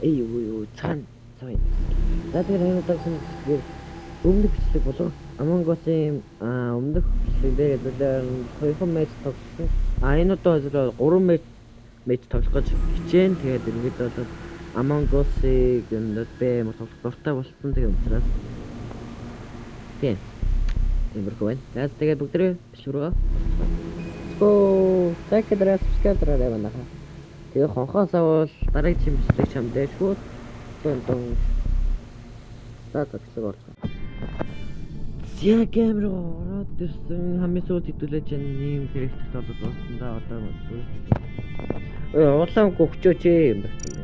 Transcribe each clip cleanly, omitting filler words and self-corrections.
Эй юу цаана цаана. За тэгэхээр энэ удаагийн бичлэгээр өмнөх бичлэг болон Among Us-ийн өмнөх бичлэг дээр хэдүүлээ 2 матч тоглосон. А энэ удаа хэдүүлээ 3 матч тоглох гэж хичээн. Тэгээд ерөнхийдөө бол Among Us-ыг энэ би амар тоглох дуртай болсон. Тэгээд учраас тийм. Тиймэрхүү байна. За тэгээд бүгдээрээ бичлэг рүү орцгоё. Let's go. Like дараа subscribe дараарай манайхаа. Тэгээ хонхоос авал дараагийн бичлэг чам дээр шууд дун. За за бичлэг орцгоё. За камер ороод ирсэн хамгийн сүүлд хэдүүлээ чинь ийм хэрэгтэй болоод дууссан да одоо бодвол. Ой улаангүй өчөөч юм байна.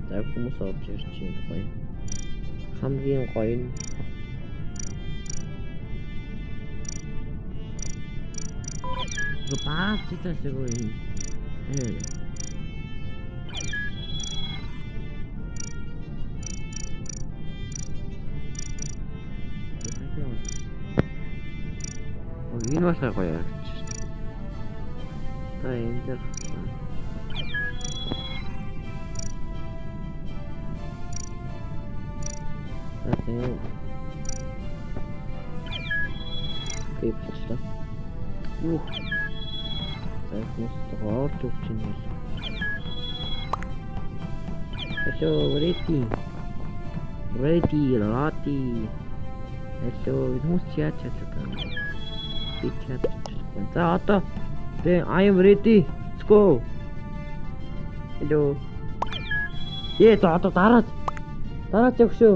За хүмүүс орж ирж байна гоё. Хамгийн гоё нь баас читаашгүй юм. Энэ болохоор гоё харагдчих шүү дээ. За энэ дээр за тийм. Окей, болчихлоо. Үх. За хүмүүс орж өгч юм байна. Hello, ready. Ready, ready. Hello, хүмүүс яаж чаддаг юм бэ? Би чадчихгүй. За одоо би I am ready. Let's go. Hello. Ээ за одоо дараад. Дараад явах шүү.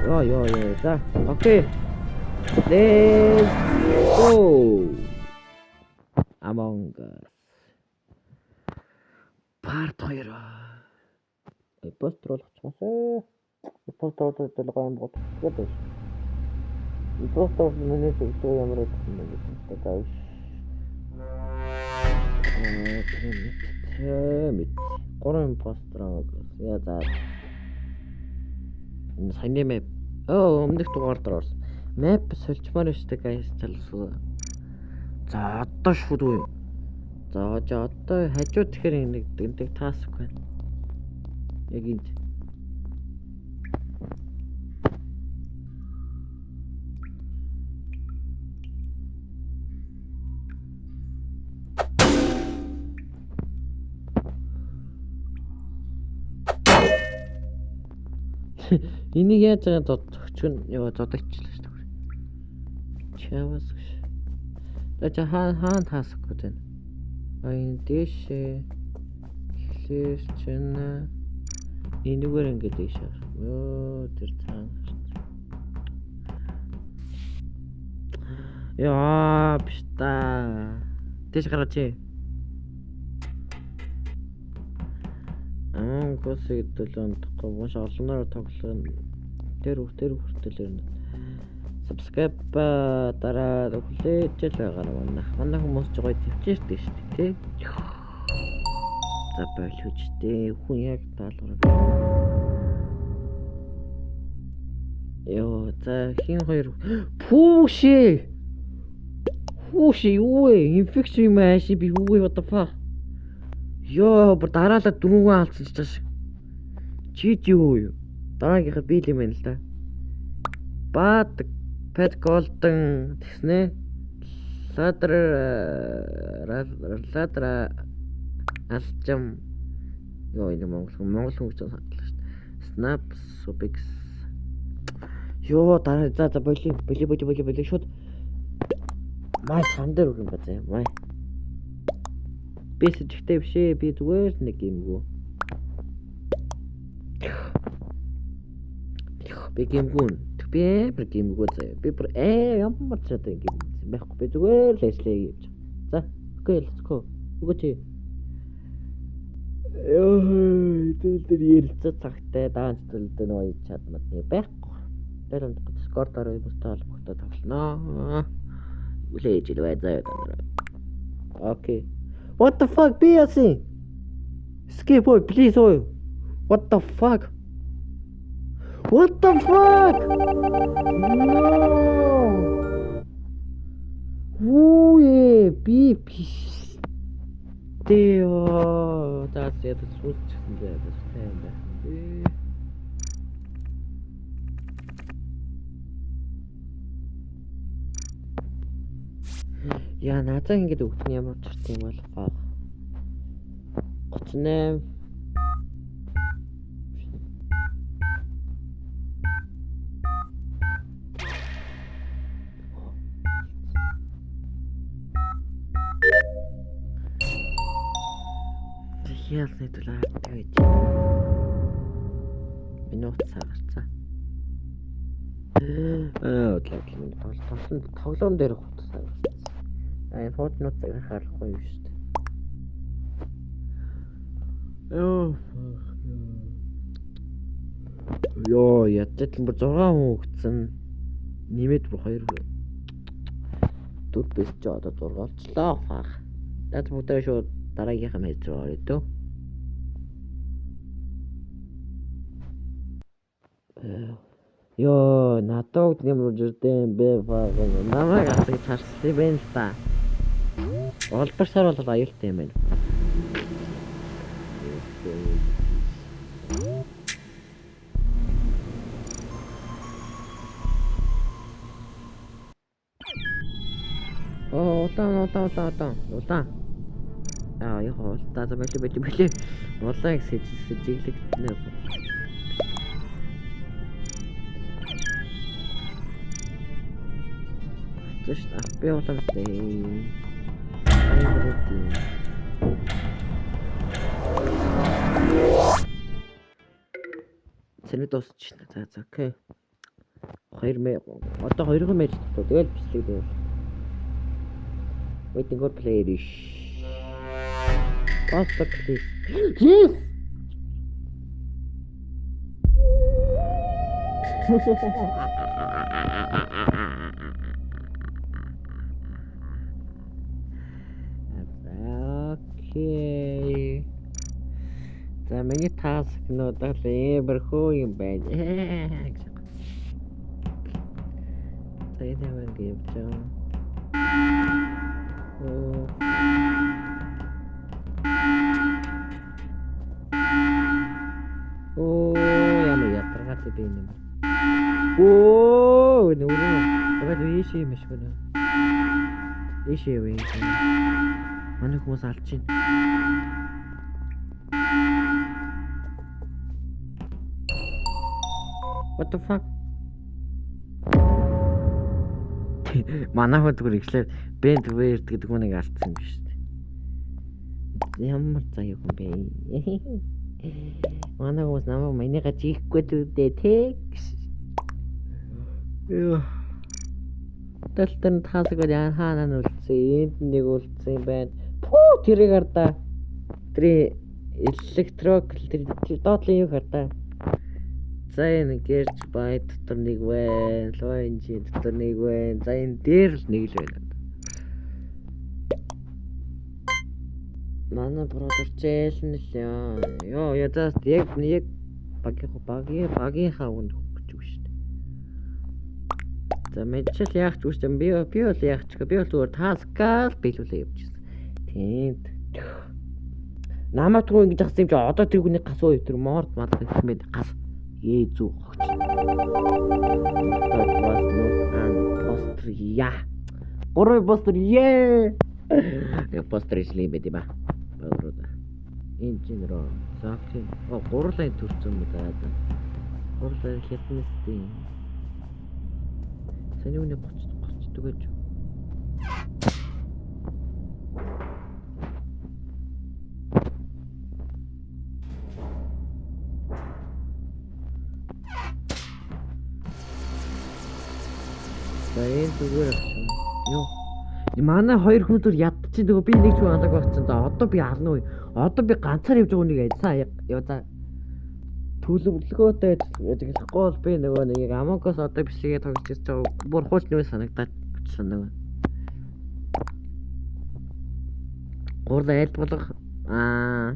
Йоо ёо ёо. За окей. Let's go. Among Us. Part 2. Импостер болгочихсон. Импостер болоод гоё юм бодчихсон байж. Импостер миний зөвлөгөө ямар байдаг юм бэ гэдэг нь за мэд. 3 импостер аа. Яа за. Энэ саяны map. Оо өмнөх дугаар дээр орсон. Map сольчмаар шүү дээ guys залсуу. За одоо шууд үү. За одоо хажуу тэгэхээр нэг дэндэг task байна. Яг энд. Энийг яаж байгаа зодогч нь ёо зодогчлаа шүү дээ. Чавас гэж. За чи хаан task гэдэг байна. А энэ дээшээ эхлэр чинь энэгээр ингээд дээш авах. Өө тэр цаана гарч. Яа биш та. Дээш гараач. Among Us-ыг төлөндөхгүй маш олноор тоглоно. Тэр хүртэл ер нь subscribe дараа хүлээж л байгаарай манайх. Манай хүмүүс ч гоё төвчээртэй шүү дээ, тий? За болооч дээ. Хүн яг даалгавар. Йоо, за хин хоёр пүүшээ. Пүүшээ юу вэ? Infection юм ааши би юу вэ what the fuck? Йоо, бүр дараалал дөрвөн алдсан ч тааш. Чи юу юу? Дараагийнхаа би л юм байна л да. Бад Pet Golden тэгснэ. Ладр ладра алчам ёо энэ монгол хүн гэж санаглаа шүү дээ. Snap Subix. Ёо дараа за за боли боли боли боли боли шууд май сан дээр үг юм ба заа май. Би сэжигтэй биш ээ би зүгээр л нэг юмгүй. Би гимгүүн. Би амар гимгүү заяа. Би бүр ямар ч одоо гим байхгүй. Би зүгээр л ажиллая гэж. За, окей, let's go. Өгөөч. Йоо, тэгэл дээр ярилцаа цагтай даанч төлдөө нөгөө чадмадны байхгүй. Тэр юм Discord-оор хүмүүстэй холбогдоод тоглоно. Үлээж ил бай заяа та нараа. Окей. What the fuck би яасан? Skip boy, please ой. What the fuck? What the fuck? No. Үе би биш. Дээ. Йоо, таас ядаж сүнсчихсэн дээ. Тайван байх юм бэ. Яа, надад ингэж өгөх нь ямар учиртай юм бол фаа. 38. Яалны төлөө харддаг гэж. Миний утас хагарцаа. Аа, бодлоо миний тоглоом дээр утас хагарцсан. Аа, энэ хуучин утсыг харахгүй юм шүү дээ. Йоо. Йоо, ядчил бүр 6 хүн өгцөн. Нэмээд бүр 2 4 бис ч одоо 6 болчлоо. Фах. Наад бүгдээ шууд дараагийнхаа мэж рүү орё дөө. Йоо, надад юм үржирдэн бэ фах. Намайг асууж харсан юм байна л та. Олбарсаар бол аюултай юм байна. Оо, улаан улаан улаан улаан улаан. Аа, яг улаан за бэлээ бэлээ бэлээ. Улаан гэж сэжиглэгдэнэ. Авсан шүү дээ. Би улаан бэлээ. Ай, бэлээ. Цэний дуусчихна. За за окей. 2 мэ одоо 2 мэж тогтоо. Тэгэл бичлэг дээр. Waiting for player ish. Faster please. Yes. Okay. За миний task нууд л иймэрхүү юм байна. За энэ юм ингэ явж байгаа. Оо. Оо, ямар ядаргаатай би юм. Оо, нүрээ. Тэгээд ийшээ юм шиг байна. Ийшээ вэ. Манай хүмүүс алж байна. What the fuck? Манай хүн зүгээр ихлээр бэнд weird гэдэг хүнийг алдсан юм шүү дээ. Ямар заяа хүн бэ? Манай хүмүүс намайг манийга жихгүй дээ тэ. Йоо. Талтан таасаг яа хаана нь үлдсэн. Энд нэг үлдсэн юм байна. Пүү тэрийг хардаа. Тэр электрок тэр доотлын юу хардаа. За энэ гэрч бай дотор нэг байна. Лоинжи дотор нэг байна. За энэ дээр л нэг л байна. Манай бродер чээл нь л яа. Йоо ядаас яг яг багийнхаа үнд өгч үг шүү дээ. За мэдчил яах ч үгүй би бол яах ч би бол зүгээр таскал биелүүлээ явчихсан. Тийм. Намайг түрүү ингэж ахсан юм чи одоо тэр хүний гас өө тэр морд мад гэх юм бэ гас. Ээ зү хогч. Бас нүү постэр я. Гурван постэр ээ. Нэг постэр ижлээ юм бэ тийм ба. Багруу. Энэ чинь рөө. Заагч. Оо гурлаа төрсөн юм да. Гурлаа хятнэстэй. Саний үний 30 30 гэж. За энэ зүгээр авсан. Йоо. Манай хоёр хүн зүр ядчих нөгөө би нэг ч хүн алаг байх чинь. За одоо би ална уу? Одоо би ганцаар явж байгаа хүнийг ажиллаа яа за. Төлөвлөгөөтэй ажиллахгүй бол би нөгөө нэг Among Us одоо бичлэгээ тоглож байгаа бүр хууль нүү санагдаад бичсэн нөгөө. Гурлаа аль болох аа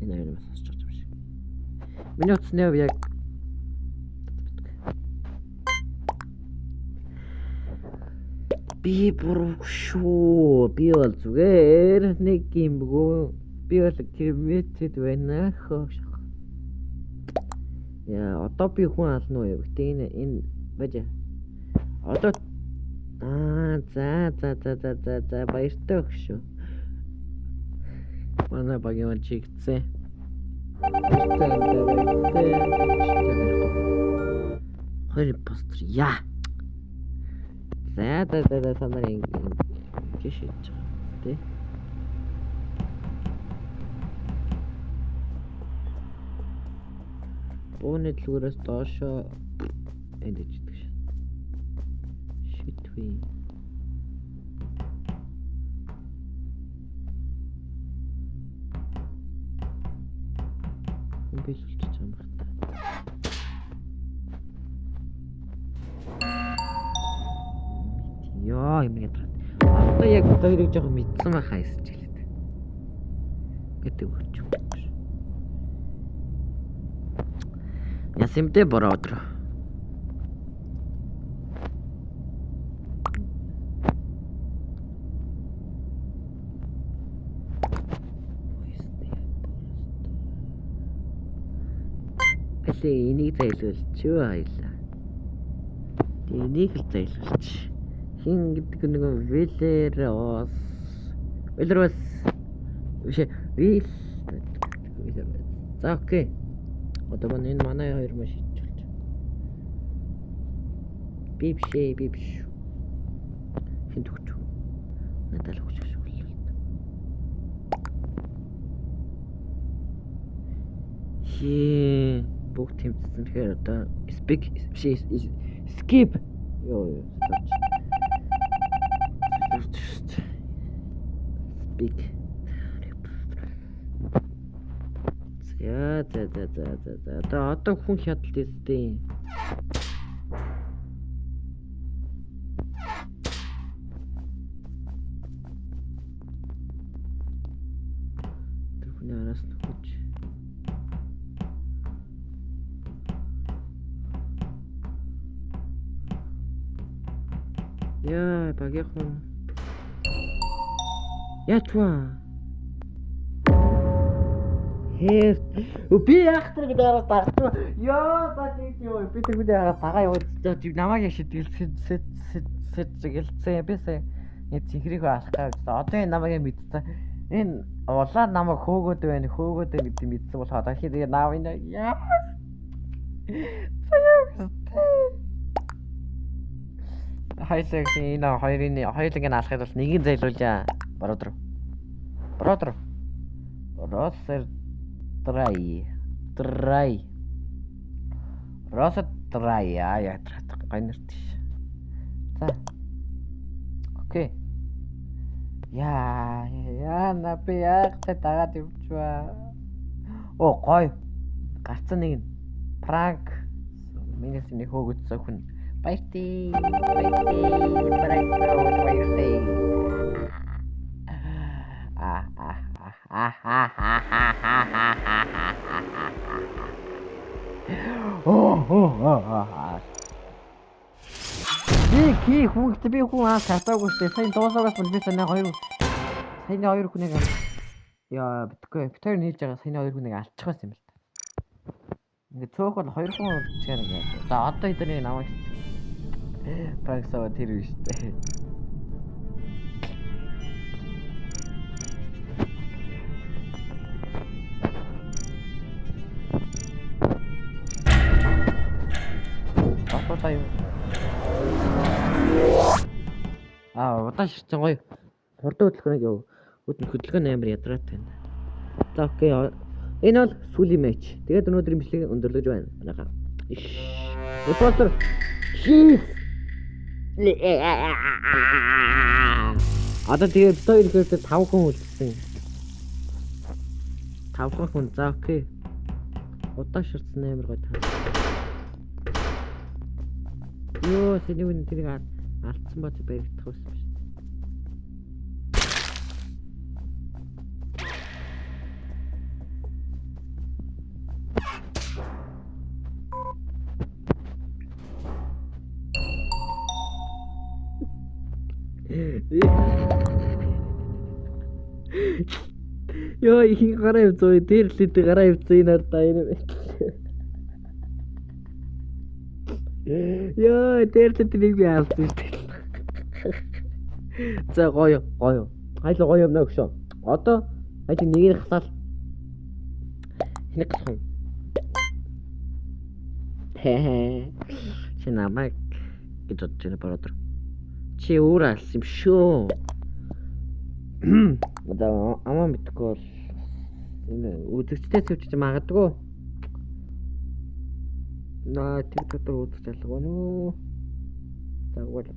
энэ хоёр юм сонсож байгаа юм шиг. Миний утасны хувь яг би буруу шүү. Би бол зүгээр нэг юмгүй. Би бол cremated байна хөө. Яа, одоо би хүн ална уу? Гэтэ энэ баж. Одоо за баяртай өгшөө. Манай багийн маань чигцэн. Баяртай баяртай. Хоёр impostor яа. За за за за та нар ингэ шийдэж байгаа тий. Бууны дэлгүүрээс доошоо энд ичдэг шин. Шитвэ. Хүн бэлгэлж байгаа юм байна. Йоо юм ядраад. Одоо яг хоёрыг жоохон мэдсэн байхаа эсэж хэлээд. Гэдэг өгч. Ясимдэ бородро. Гэлээ энийг зайлуулчих юу хоёлаа. Тэг энийг л зайлуулчих. Хин гэдэг нэг Вэлерос. Вэлерос. Биш Вил. За окей. Одоо маань энэ манай хоёр маш шийдэж болж. Би биш ээ, би биш. Хин төгч. Надад л өгч шүү л. Хээ бүгд тэмцсэн. Тэгэхээр одоо speak биш skip. Йоо ёо. Speak. За за за за за за. Одоо хүн хядалт эстэй. Тэр хүний араас нөхөж. Яа, багийнхан. Яачва. Хэр. Би яах тэр гэдэг араас дагсан. Йоо, за тийм юу. Би тэр хүний араас дагаа яваад намайг яшид гэлцэн сэт сэт сэт гэлцэн би сая нэг цэнхрийг алах гэж. Одоо энэ намайг мэдсэн. Энэ улаан намайг хөөгөөд байна, хөөгөөд байна гэдэг мэдсэн болохоор дахиад тэгээ наав энэ яа. Хоёлыг энэ хоёрын хоёулыг нь алахад бол нэгийг зайлуулъя. Бродер. Бродер. Росер Драй. Драй. Росер Драй аа яатрах гой нэрт ш. За. Окей. Яа, яа на би яг та дагаад явчихваа. Оо гой. Гарцсан нэг нь. Пранк. Миний нэг хөөгдсөн хүн. Баяртай. Баяртай. Пранк баяртай. Аа аа аа аа аа. Би ки хүн би хүн аа татаагүй шүү дээ. Сайн дуусаагаас бол би санаа хоёр саяны хоёр хүнийг яа битгүй. Бит хоёр нийлж байгаа саяны хоёр хүнийг алчих байсан юм л та. Ингээ цөөх бол хоёр хүн чаар ингээ. За одоо эднийг намайг пранк сава тэр биш үү. Одоо юу? Аа, удаан ширтэн гоё. Хурдан хөдөлгөөнийг яв. Хөдөлгөөн амар ядраатай байна. За окей. Энэ бол сүүлийн матч. Тэгээд өнөөдрийн бичлэгийг өндөрлөж байна. Манайхаа. Impostor. Хийс. Одоо тэгээд бит хоёр ихээр 5 хүн үлдсэн. 5 хүн. За окей. Удаан ширтсэн амар гоё таа. Йоо, сэний үн тэрийг алдсан бац баригдах байсан шүү дээ. Йоо, ихэнх гараа явцгаа дээр л дээ гараа явцгаа энэ хардаа энэ. Йоо, дээр л нэг би алдсан шүү дээ. За гоё, гоё. Хоёул гоё юм наа өгшөө. Одоо хоёул нэгийг хасаал. Хэнийг гасах юм? Хэ. Чи намайг гэж бодож байна, brother. Чи өөр алсан юм шүү. Одоо амаа мэдхгүй бол энэ үзэгчтэй цэвчж магадгүй. Наа тэр дотор үзэж алга нөө. Загвал.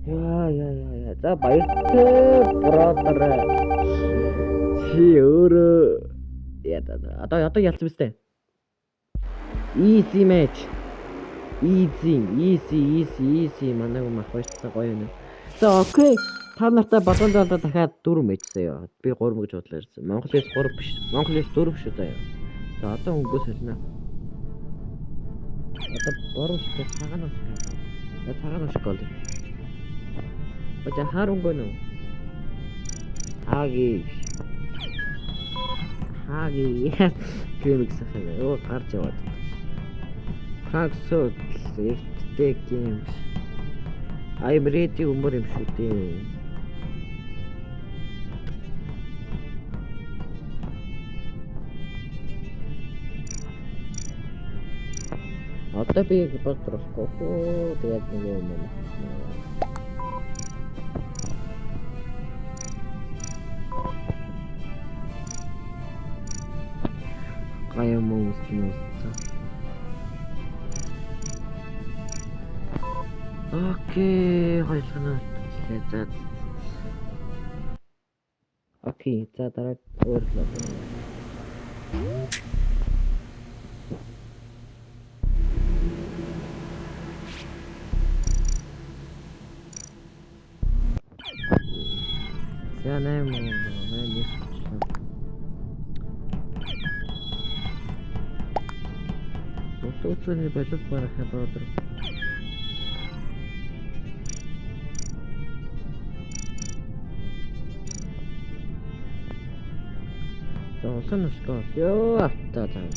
Яа яа яа яа. За баяртай, brother. Чи өөрөө яа одоо ялцсан биз дээ. Easy match. Easy, easy, easy, easy манай юм ах баяртай гоё юм. За okay. Та нартай балган долоо дахиад 4 match заяа. Би 3 гэж бодлоо ирсэн. Монгол хэлс 3 биш. Монгол хэлс 4 шүү заяа. За одоо өнгөө солино. Одоо бороо шиг цагаан ус. Я цагаан ус гол. Бача хар өнгө нөө. Хаги. Хаги. Гэмиг сахаа. Оо гарч яваад. Хагсод эрттэй games. I'm ready өмөр юм шүү дээ. Одоо би босрохгүй. Тэгээд нэг юм юм. Гаяа мөн үсгэн. Okay, хоёулаа. За. Okay, за дараа өөрлөө. За 8 8 9. Утгааны болов барах юм brother. За улаан өсгөө. Йоо автаа заа.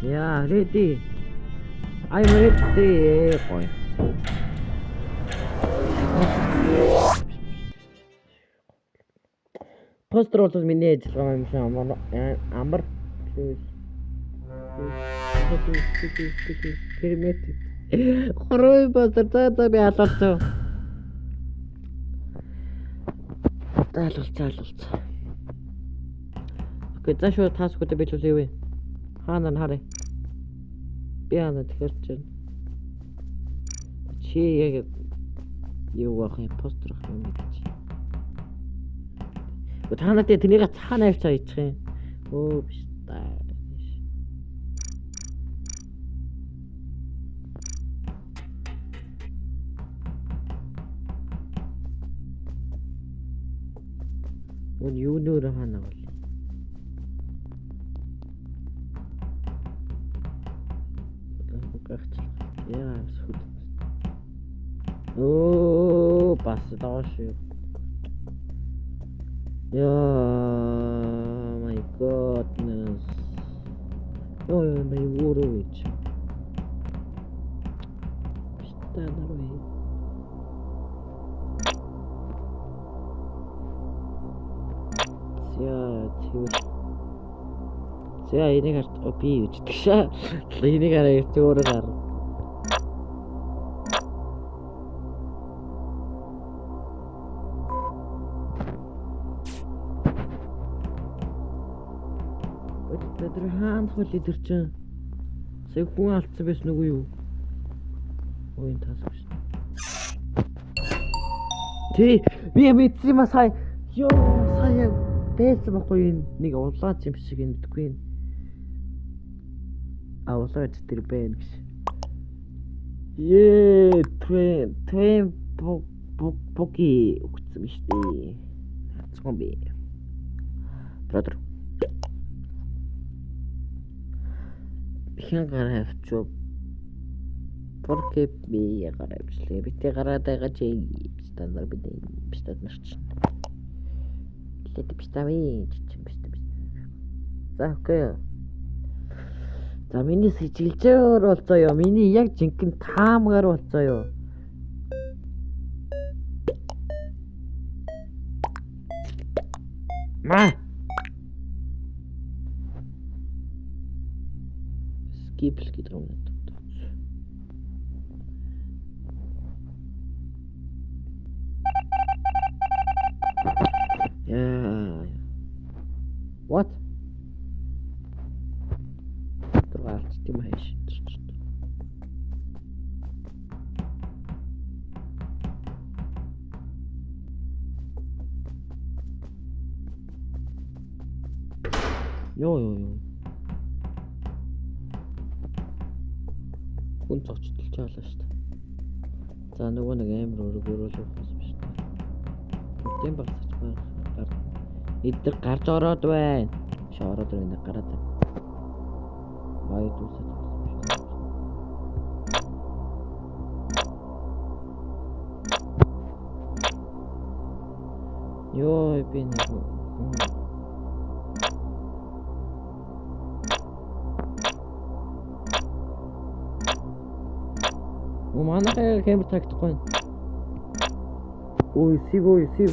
За ready. I'm ready. Гоё. Постэр бол миний ажиллагаа юм шиг амар амар Кермет. Хорой постэр за за би алуулсан. За алуулсан алуулсан. Okay, за шууд task уудаа биелүүлээ юу вэ? Хаана н харъя. Би хаана тэгэхээр чинь чи яг юу аах юм постэр ах юм гэж. Та нарт тэрнийг цаана авчаа ичих юм. Өө биш та. Үн юу нөр хаана бол. Гахчлаа. Яа сүд. Оо бас доош. Яа my goodness. Йоо ёо би өөрөө гэж. Та нарыг. За тэгвэл. За энийг харт би гэж шаа. Энийг хараа өөрөө хар. Тэр хаана хөл идэр чинь сая хүн алдсан байсан үгүй юу? Ой энэ тас биш. Тий би мэдсэн юм а сая. Йоо сая байсан байхгүй энэ нэг улаан юм шиг юм мэдгүй юм. А улаан тэр байна гэж. Ее твэн твэн буки өгсөн биш дээ. Цогон би. Brother. Хэн гараа авчив? 4K би гараа бичлээ. Битээ гараад байгаа чи стандарт бид бичлээд нар чинь. Лээд бистави чи биш биш. За okay. За миний сэжиглжээр болцоо ёо. Миний яг жинхэнэ таамгаар болцоо ёо. Ма. Skip л гэдэг юм надад. Яа. What? Тэр алчт юм хайш. Йоо ёо ёо. Хүн зочдолж байгаа шүү дээ. За нөгөө нэг амар өрөг өрөөл явах юм шүү дээ. Нүдэн багсаж гар эдгээр гарч ороод байна. Биш ороод байна гараад байна. Баяд үсэж байна. Йоо би нэг Манайхаа камер тагдахгүй байна. Ой, сив ой, сив.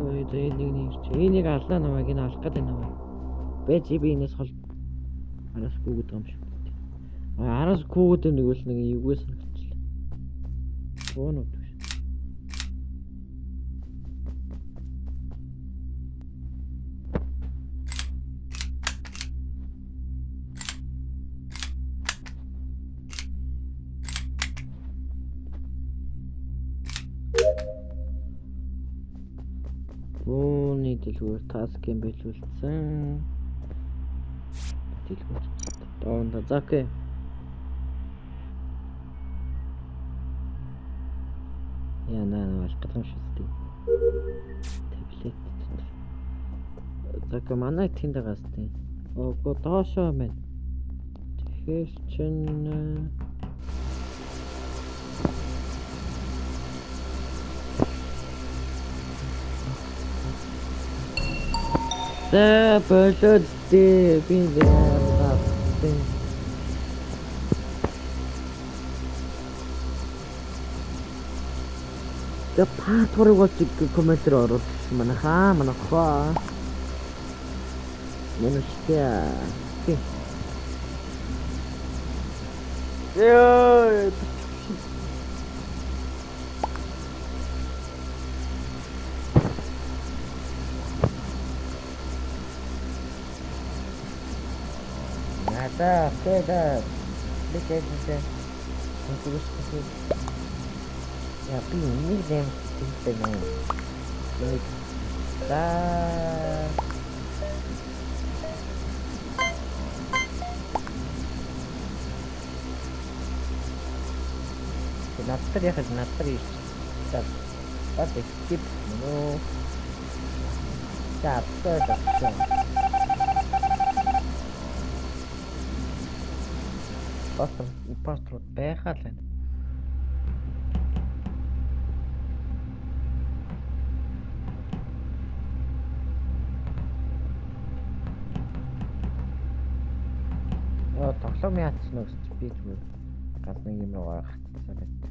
Ой, за энэ нэг нэг чи. Энийг аллаа намайг энэ алах гэдэг намайг. Байж би энэс хол араас гүгэд байгаа юм шиг. Араас гүгэд нэг үл нэг эвгүй санагчлаа. Буунууд биш. Бууны дэлгүүр task юм бэлүүлсэн. Дэлгүүр. Доонда за okay. Яа наа болох гэдэг юм шүү дээ. Таблет. За okay, манай тэнд байгаас тийм. Ого доошоо байна. Тэгэхээр чин За болоод дээ би нэ. За part 3-ыг болж комментээр оруулах манайхаа манайхаа. Мэнэштэй. Йоо. Надаа тэдэ бикэдэ. Я би нэг зэм тэгтэй нэ. Яг та Надад яг надад ирж. За skip нөө. За апсаа. Пастор пастор байхаа л байна. Йоо тоглоом яатсан уу гэж би зүгээр ганц нэг юм руу хатцсан байдаг.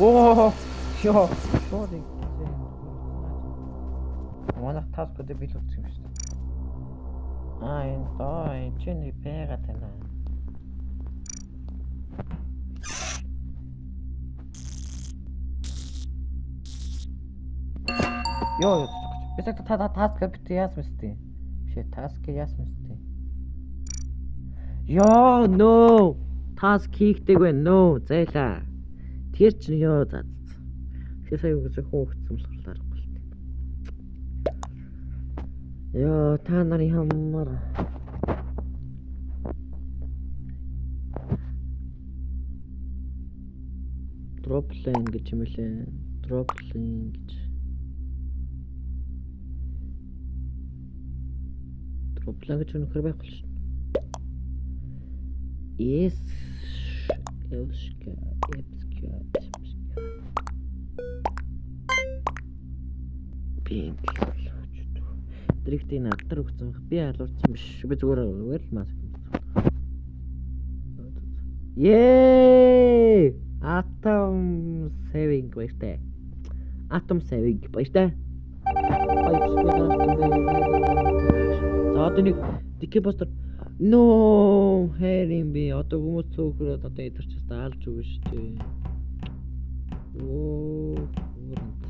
Оо ёо шууд Манайх task өдөө бил утсан юм шүү дээ. Аа энэ доо энэ чинь байгаад байна. Ёо ёо. Би та та task бит яасан мэт. Биш task яасан мэт. Йоо, no. Task хийгдэг вэ? No, зайлаа. Тэр чинь ёо за. Тэгэхээр сая үгүй хүн өгсөн болохоор аргагүй л дээ. Йоо, та нарын хамар. Dropline гэж юм лээ. Dropline гэж. Dropline гэж үнэхэр байхгүй л шин. Yes. Elska, Epska, Epska. Би ингэ. Дрифтийг надар өгсөн. Би алуурсан биш. Би зүгээр зүгээр л маск. Ее! Atom saving баяртай. Atom saving баяртай. За одоо нэг дикэ постэр. No, хэрим би одоо хүмүүс цөөхрөөд одоо идэрч та алж өгнө шүү дээ. Оо, өөр энэ.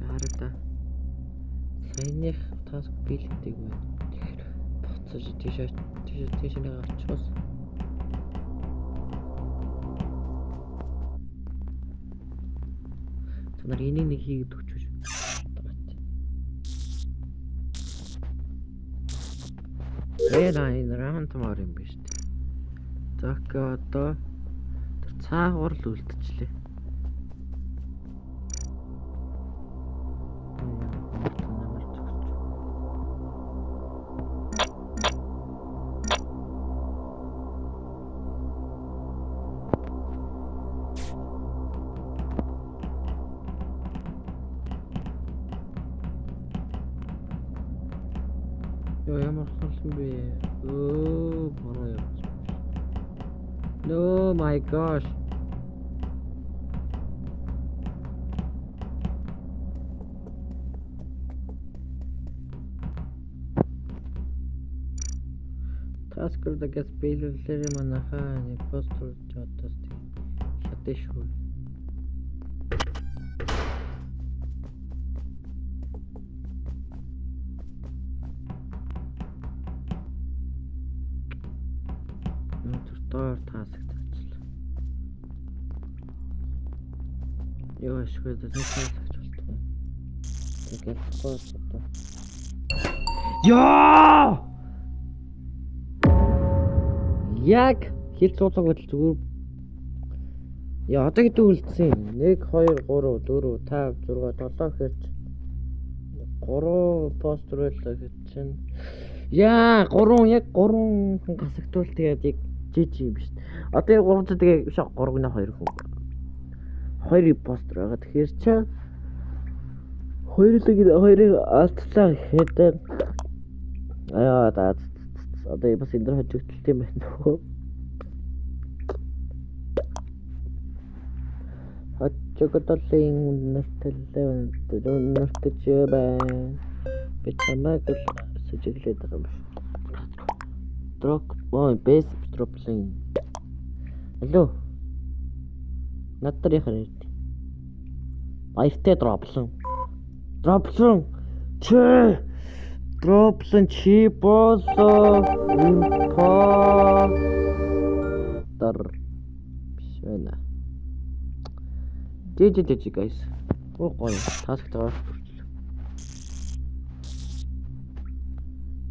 Хараа. Саяных task биелдэг байна. Тэгэхээр буцаж тийшээ тийшээ тийшээ нэг очихоос. Та нар энийг нэг хийгээд өгчөөч. Энэ рандомор юм биш үү? За окей, одоо тэр цаагуур л үлдчихлээ. Йоо, ямар сонсон бэ? Өө, бороо явж. No my gosh. Tasker да гэс биелүүлээрээ манайхаа impostor жодоос хятад шүү. Өнөөдөр доор task зачлаа. Йоо, ашгүй нэг task болтгоо. Тэгээд одоо. Йоо! Яг хэл цууцаг байтал зүгээр. Яа, одоо гэдэг үлдсэн. 1 2 3 4 5 6 7 гэхэр 3 постэр байлаа гэж чинь. Яа, 3 яг 3 хүн гасагдвал тэгээд яг жижиг юм биш. Одоо яг 3 тэгээ биш 3 гэнэ 2 хүн. 2 постэр байгаа. Тэгэхээр чи хоёрлыг хоёрыг алдлаа гэхэд аа да одоо бас энэ дэр хожигдолт юм байна уу? Хожигдолын нэртэл нэртэж байна. Би чамайг л сэжиглээд байгаа юм биш. Drop ой base dropling. Алло. Над дээр яхаар ирд. Баяртай дроплон. Дроплон. Чи дроплон чи болоо импостер биш байна. GG GG guys. Оо гоё. Task тагаа бүрчлээ.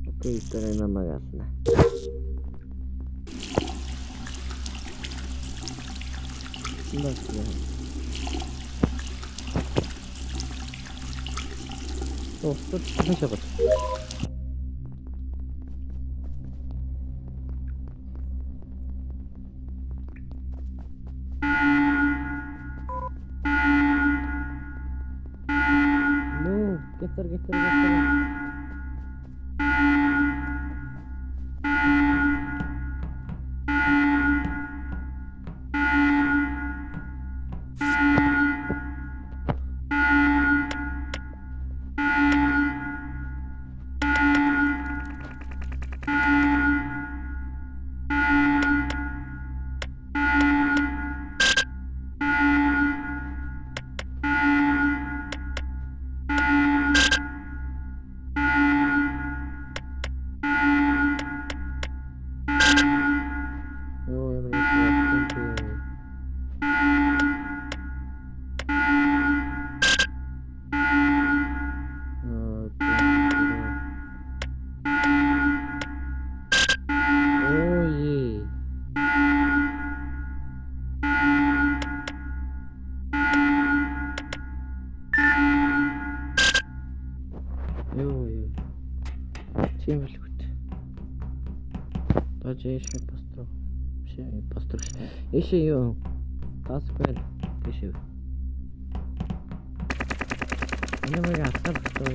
Окей, дараа намайг ална. 또, 또, 다시 해보자. No, getir getir getir. Тийм билгүүт. Дож ийшээ постро. Биш постро. Ийшээ юу? Task байна. Тийшээ. Энэ мэг асар багтаа.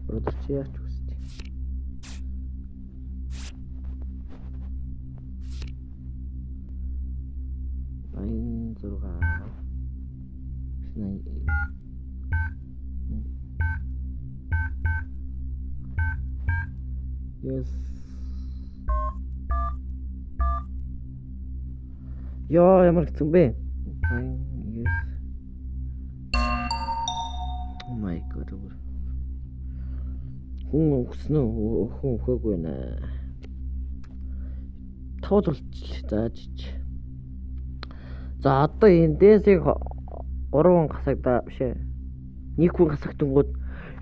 Brother чи яач үстэй. Айн 6. Yes. Йоо, ямар хэцүү бэ? Айн yes. Oh my god. Хүн өгсөн үү? Хүн өгөөгүй нэ. Тавд болчихлоо. За жиж. За одоо энэ дээсийг 3 гасагдаа биш ээ. Нэг хүн гасагдангууд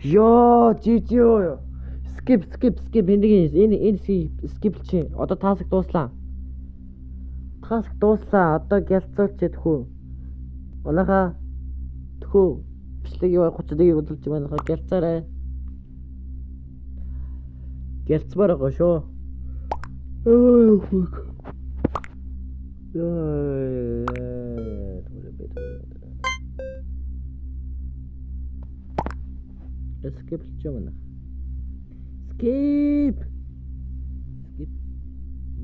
ёо жиж ёо. Skip skip skip энийг энэ skip чи. Одоо task дууслаа. Task дууслаа. Одоо гялцуулч тхүү. Манайхаа тхүү. Бичлэгийг 31-ийг үзүүлж манайхаа гялцаарай. Гялцмаар байгаа шүү. Ой fuck. Яа. Түр бэ түр. Skip ч юм уу. Skip. Skip.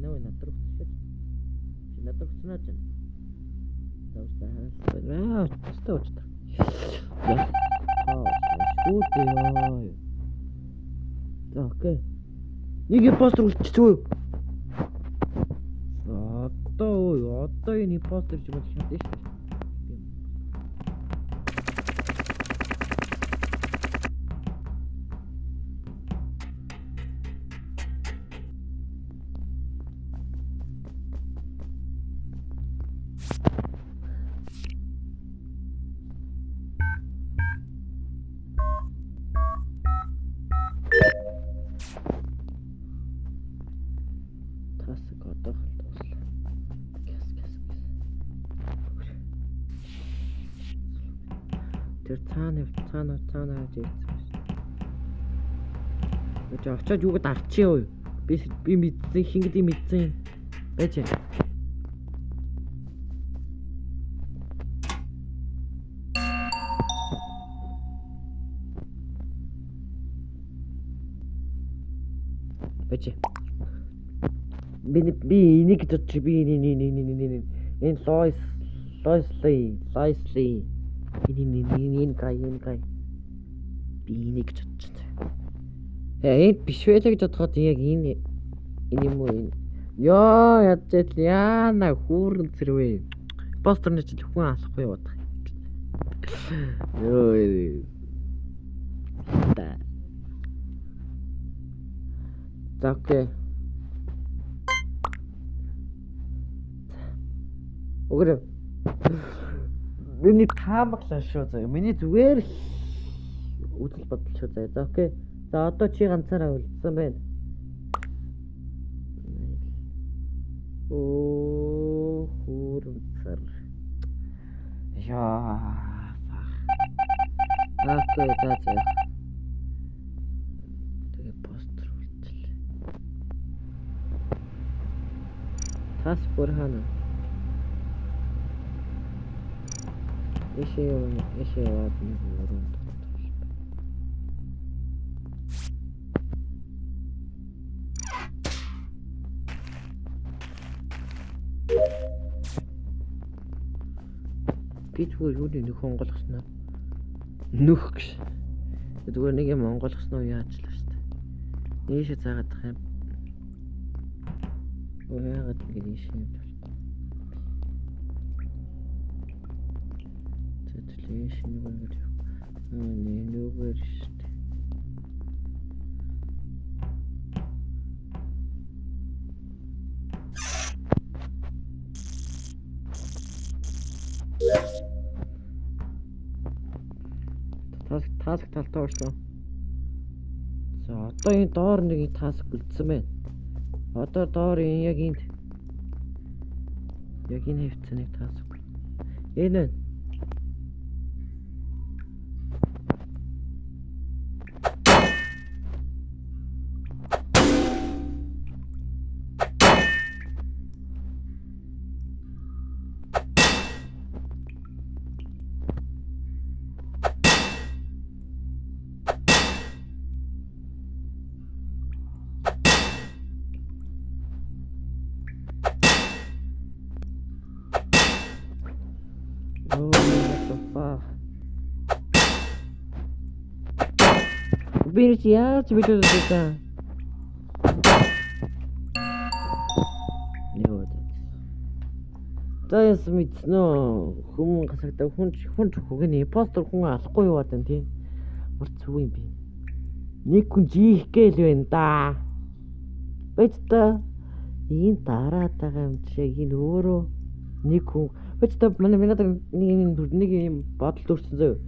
Нөө надад өгч. Чи надад өгснөө ч. Заавал аа, өстой уучтай. Яа. Аа, шүү дээ ёо. За okay. Нэг imposter үлдчихсэн үү? Одоо ой, одоо энэ imposter ч юм уу шатна шүү дээ. Task одоо л дууслаа. Гэс гэс гэс. Тэр цаана явж ирсэн биш. Өч очоод юуг дарчих юу? Би мэдсэн, хин гэдэг мэдсэн. Байж. Байж. Би энийг гэж бодчих, би энэ Лойс Лойсли Лойсли энэ гай энэ гай би энийг гэж бодчих. Энэ биш байлаа гэж бодоход яг энэ юм уу энэ. Йоо ядж яана хүүрэн зэрвэ. Постерны чинь хүн алахгүй яваад. Йоо. Та. За okay. Өгөрөө. Миний таамаглаа шүү заяа. Миний зүгээр л үзэл бодол шүү заяа. За okay. За одоо чи ганцаараа үлдсэн байна. Оо хүүрэнцэр. Яа. Okay, за за. Тэгээ постэр үлдчихлээ. Тас бүр хаана? Ишээ яваад нэг өрөөнд дотор. Би зүгээр юуны нөх онгойлгосноо. Нөх гэж. Зүгээр нэг юм онгойлгосноо яаж л шүү дээ. Ийшээ заагаад тах юм. Яагаад ингэж ийшээ явж болохгүй. За тийш нэг ингэж явах. Нүгээр шүү дээ. Task талтаа орсон. За одоо энэ доор нэг task үлдсэн байна. Одоо доор энэ яг энд. Яг энэ хөвцөнийг таасахгүй. Энэ байна. Oh, what the fuck? Би чи яаж видео үзсэн? Йоо. За яс мэдсэн үү? Хүмүүн гасагдав. Хүн хүн хүүгийн impostor хүн алахгүй яваад байна тий. Мөр зүг юм би. Нэг хүн жиих гээл байна да. Байж та ийм дараад байгаа юм шиг энэ өөрөө нэг хүн байж та манай надад нэг юм нэг юм бодол төрсөн заяа.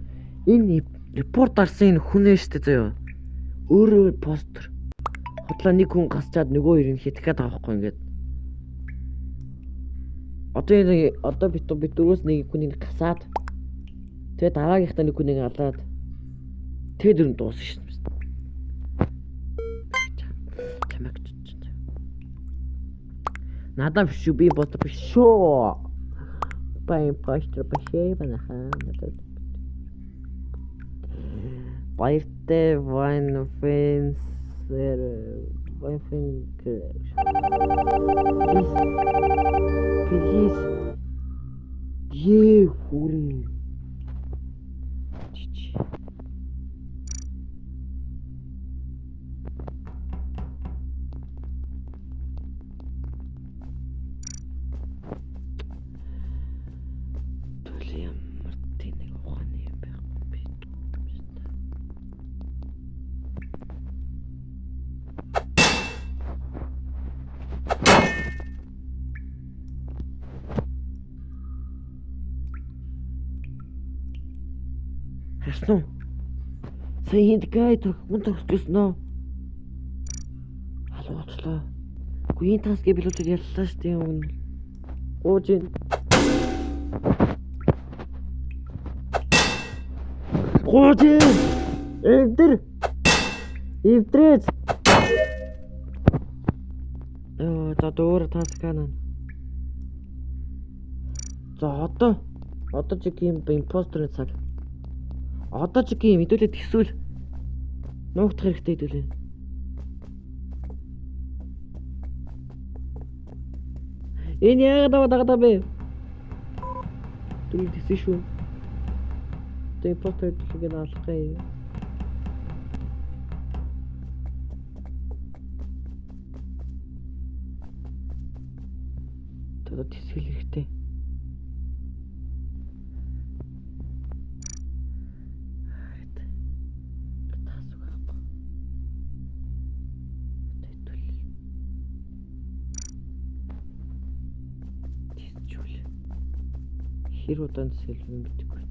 Энэ report дарсан энэ хүн ээ штэ заяа. Өөрөө impostor. Хотлоо нэг хүн гасчаад нөгөө хоёр нь хитгэхэд байгаа байхгүй ингээд. Одоо энэ одоо бид дөрвөөс нэг хүнийг гасаад тэгээ дараагийнхтаа нэг хүнийг алаад тэгээ дөрөв дуусна шин. Чамайг ч. Надад биш шүү, би бот биш шүү. Бай impostor биш ээ манайхаа. Надад. Баяртай вайн фэнсэр вайн фэнкэр. Please. Ее хүрээ. Чич. Түл ямар тэнэг ухааны юм байхгүй би. Харсан уу? Сая энд гай хүн тогтчихсон уу? Халуучлаа. Үгүй энэ task ийг билүүтэд яллаа шүү дээ өмнө. Гууж ин. Гууж ин. Эвдэр. Эвдрээч. Оо за өөр task аа. За одоо чиг юм impostor ын цаг. Одоо чиг юм хэдүүлээ төсвөл нуугдах хэрэгтэй хэдүүлээ. Энэ яагаад аваад байгаа бэ? Тэр төсөн шүү. Тэр impostor хэдүүлээ алах юм. Одоо тэсгэл хэрэгтэй. Хэр удаан тэсгэл мэдэхгүй.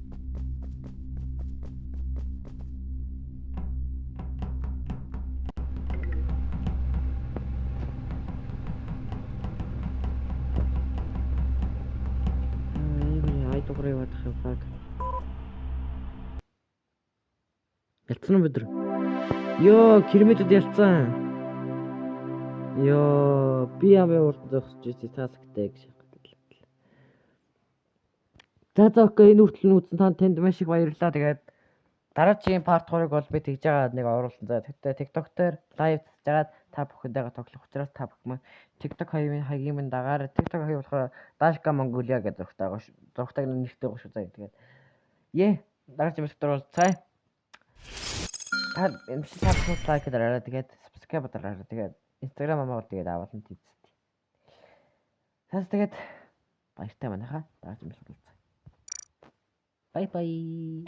Ай дугаар явах юм fuck. Ялцсан уу бид нар? Йоо, километрд ялцсан. Йоо, би ямаа урд зогсож ирсэн task тай гэж. За okay, энэ хүртэл нь үзсэн танд маш их баярлалаа. Тэгээд дараагийн part 3-ыг бол би тэгж байгаа нэг оруулсан. За тэгтээ TikTok дээр live хийж байгаад та бүхэнтэйгээ тоглох учраас та бүхэн маань TikTok хаягийн минь дагаарай. TikTok хаяг болохоор Dashka Mongolia гэж зургтай байгаа шүү. Зургтайг нэртэй байгаа шүү. За тэгээд дараагийн бичлэгт уулзцай. Та эмчил та бүхэн like дараарай. Тэгээд subscribe дараарай. Тэгээд Instagram амаа тэгээд аваалан тийц. Тас тэгээд баяртай манайхаа дараагийн бичлэгт уулзцай. Bye bye.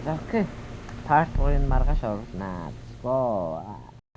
За okay. Part 3-ыг маргааш оруулнаа. Let's go.